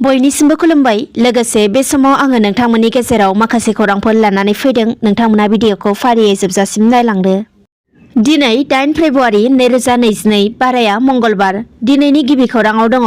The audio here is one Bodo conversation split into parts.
बयनिसिमबो खुलुमबाय। लोगोसे बे समाव आङो नोंथांमोननि गेजेराव माखासे खौरांफोर लानानै फैदों। नोंथांमोना भिडिअखौ फारियै जोबजासिम नायलांदो। दिनै 8 फेब्रुआरि 2022 बाराया मंगलबार। दिनैनि गिबि खौराङाव दङ।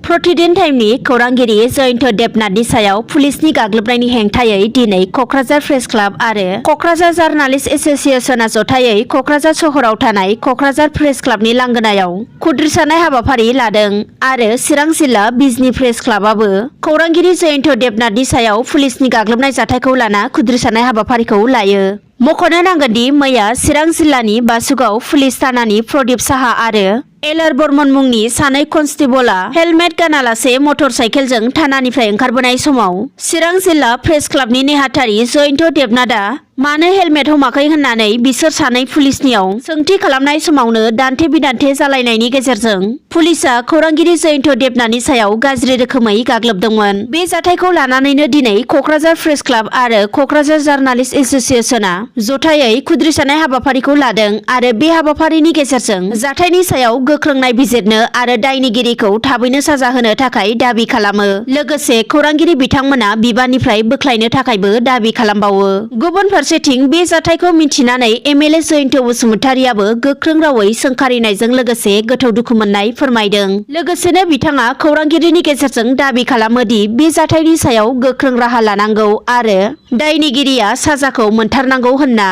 प्रतिदिन टाइमनि खौरांगिरि जयन्त देबनाथनि सायाव पुलिसनि गाग्लोबनायनि हेंथायै दिनै कक्राझार प्रेस क्लाब आरो कक्राझार जार्नालिस्ट एस'सिएशनआ जथायै कक्राझार सहराव थानाय कक्राझार प्रेस क्लाबनि लांगोनायाव खुद्रिसानाय हाबाफारि लादों आरो चिरां जिल्ला बिजनी प्रेस क्लाबआबो खौरांगिरि जयन्त देबनाथनि सायाव पुलिसनि गाग्लोबनाय जाथायखौ लाना खुद्रिसानाय हाबाफारिखौ लायो। मख'नो नांगोनदि मैया चिरां जिल्लानि बासुगाव पुलिस थानानि प्रदीप साहा आरो एलआर बर्मन मुंनि सानै कनस्टेबलआ हेलमेट गानालासे मटर साइकेलजों थानानिफ्राय ओंखारबोनाय समाव चिरां जिल्ला प्रेस क्लाबनि नेहाथारि जयन्त देबनाथआ मानो हेलमेट हमाखै होननानै बिसोर सानै पुलिसनियाव सोंथि खालामनाय समावनो दान्थे बिदान्थे जालायनायनि गेजेरजों पुलिसआ खौरांगिरि जयन्त देबनाथनि सायाव गाज्रि रोखोमै गाग्लोबदोंमोन। बे जाथायखौ लानानैनो दिनै कक्राझार प्रेस क्लाब आरो कक्राझार जार्नालिस्ट एस'सिएशनआ जथायै खुद्रिसानाय हाबाफारिखौ लादों आरो बे हाबाफारिनि गेजेरजों जाथायनि सायाव गोख्रों नायबिजिरनो आरो दायनिगिरिखौ थाबैनो साजा होनो थाखाय दाबि खालामो। लोगोसे खौरांगिरि बिथांमोना बिबाननिफ्राय बोख्लायनो थाखायबो दाबि खालामबावो। गुबुन फारसेथिं बे जाथायखौ मिन्थिनानै एमएलए जयन्त बसुमतारियाबो गोख्रों रावै सोंखारिनायजों लोगोसे गोथौ दुखु मोननाय फोरमायदों। लोगोसेनो बिथाङा खौरांगिरिनि गेजेरजों दाबि खालामोदि बे जाथायनि सायाव गोख्रों राहा लानांगौ आरो दायनिगिरिया साजाखौ मोनथारनांगौ होनना।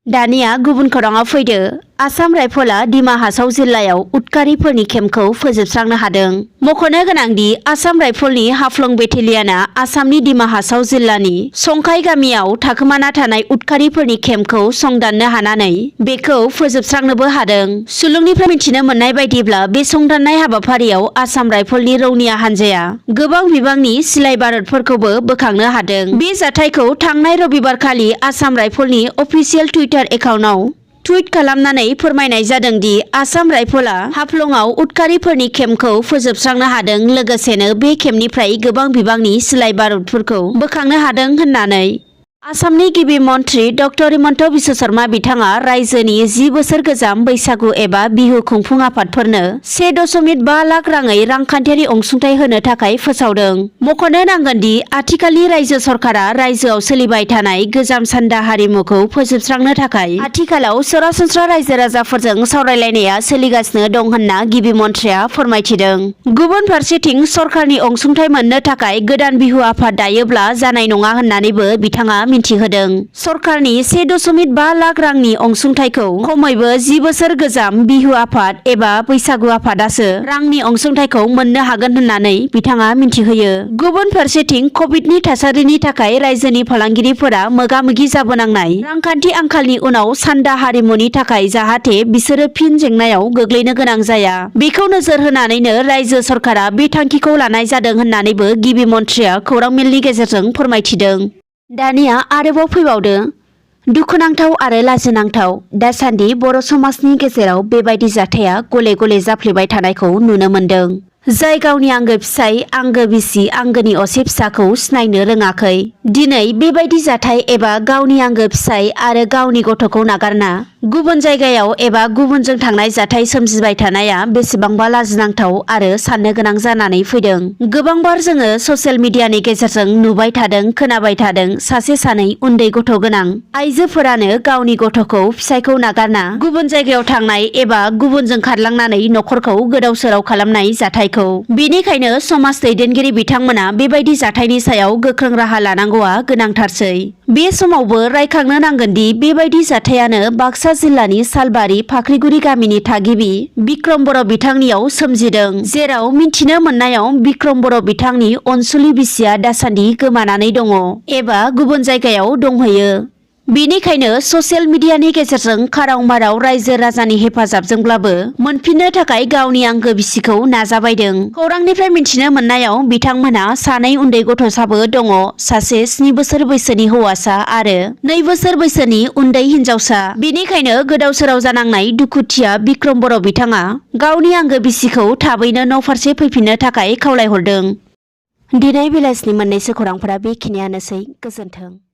दानिया गुबुन खौराङाव फैदो। आसाम राइफलआ दिमा हासाव जिल्लायाव उदखारिफोरनि केम्पखौ फोजोबस्रांनो हादों। मख'नो गोनांदि आसाम राइफलनि हाफ्लं बेटेलियनआ आसामनि दिमा हासाव जिल्लानि संखाय गामियाव थाखोमाना थानाय उदखारिफोरनि केम्पखौ संदाननो हानानै बेखौ फोजोबस्रांनोबो हादों। सुलुंनिफ्राय मिथिनो मोननाय बायदिब्ला बे संदाननाय हाबाफारियाव आसाम राइफलनि रौनिया हान्जाया गोबां बिबांनि सिलाइ बारुदफोरखौबो बोखांनो हादों। बे जाथायखौ थांनाय रबिबारखालि आसाम राइफलनि अफिसियेल टुइटार एकाउन्टआव टुइट खालामनानै फोरमायनाय जादों दि आसाम राइफलआ हाफ्लंआव उदखारिफोरनि केम्पखौ फोजोबस्रांनो हादों लोगोसेनो बे केम्पनिफ्राय गोबां बिबांनि सिलाइ बारुदफोरखौ बोखांनो हादों होननानै। आसामनि गिबि मन्थ्रि डक्टर हिमन्त बिश्व शर्मा बिथाङा रायजोनि 10 बोसोर गोजाम बैसागु एबा बिहु खुंफुं आफादफोरनो 1.5 लाख राङै रांखान्थियारि अनसुंथाइ होनो थाखाय फोसावदों। मख'नो नांगोनदि आथिखालनि रायजो सरकारा रायजोआव सोलिबाय थानाय गोजाम सान्दा हारिमुखौ फोजोबस्रांनो थाखाय आथिखालाव सरासनस्रा रायजो राजाफोरजों सावरायलायनाया सोलिगासिनो दं होनना गिबि मन्थ्रिया फोरमायथिदों। गुबुन फारसेथिं सरकारनि अनसुंथाइ मोननो थाखाय गोदान बिहु आफाद दायोब्ला जानाय नङा होननानैबो बिथाङा मिन्थिहोदों। सरकारनि 1.5 लाख रांनि अनसुंथाइखौ खमैबो 10 बोसोर गोजाम बिहु आफाद एबा बैसागु आफादासो रांनि अनसुंथाइखौ मोननो हागोन होननानै बिथाङा मिन्थिहोयो। गुबुन फारसेथिं कभिडनि थासारिनि थाखाय रायजोनि फालांगिरिफोरा मोगा-मोगि जाबोनांनाय रांखान्थि आंखालनि उनाव सान्दा हारिमुनि थाखाय जाहाथे बिसोरो फिन जेंनायाव गोग्लैनो गोनां जाया बेखौ नोजोर होनानैनो रायजो सरकारा बे थांखिखौ लानाय जादों होननानैबो गिबि मन्थ्रिया खौरां मेलनि गेजेरजों फोरमायथिदों। दानिया आरोबाव फैबावदो। दुखुनांथाव आरो लाजिनांथाव दासान्दि बर' समाजनि गेजेराव बेबायदि जाथाया गले-गले जाफ्लेबाय थानायखौ नुनो मोन्दों। जाय गावनि आंगो फिसाय, आंगो बिसि, आंगोनि असे फिसाखौ सिनायनो रोङाखै। दिनै बेबायदि जाथाय एबा गावनि आंगो फिसाय आरो गावनि गथ'खौ नागारना गुबुन जायगायाव एबा गुबुनजों थांनाय जाथाय सोमजिबाय थानाया बेसेबांबा लाजिनांथाव आरो साननो गोनां जानानै फैदों। गोबांबार जोङो ससियेल मिडियानि गेजेरजों नुबाय थादों, खोनाबाय थादों सासे सानै उन्दै गथ' गोनां आइजोफोरानो गावनि गथ'खौ फिसायखौ नागारना गुबुन जायगायाव थांनाय एबा गुबुनजों खारलांनानै न'खरखौ गोदाव-सोराव खालामनाय जाथायखौ। बेनिखायनो समाज दैदेनगिरि बिथांमोना बेबायदि जाथायनि सायाव गोख्रों राहा लानांगौआ गोनांथारसै। बे समावबो रायखांनो नांगोनदि बेबायदि जाथायानो बाक्सा जिल्लानि सालबारि फाख्रिगुरि गामिनि थागिबि बिक्रम बर' बिथांनियाव सोमजिदों। जेराव मिन्थिनो मोननायाव बिक्रम बर' बिथांनि अनसुलि बिसिया दासान्दि गोमानानै दङ एबा गुबुन जायगायाव दंहैयो। बेनिखायनो ससियेल मिडियानि गेजेरजों खाराव-माराव रायजो राजानि हेफाजाबजोंब्लाबो मोनफिननो थाखाय गावनि आंगो बिसिखौ नाजाबायदों। खौरांनिफ्राय मिन्थिनो मोननायाव बिथांमोनहा सानै उन्दै गथ'साबो दङ, सासे 7 बोसोर बैसोनि हौवासा आरो 2 बोसोर बैसोनि उन्दै हिनजावसा। बेनिखायनो गोदाव-सोराव जानांनाय दुखुथिया बिक्रम बर' बिथाङा गावनि आंगो बिसिखौ थाबैनो न' फारसे फैफिननो थाखाय खावलायहरदों। दिनै बेलासिनि मोननैसो खौरांफोरा बेखिनियानोसै। गोजोन्थों।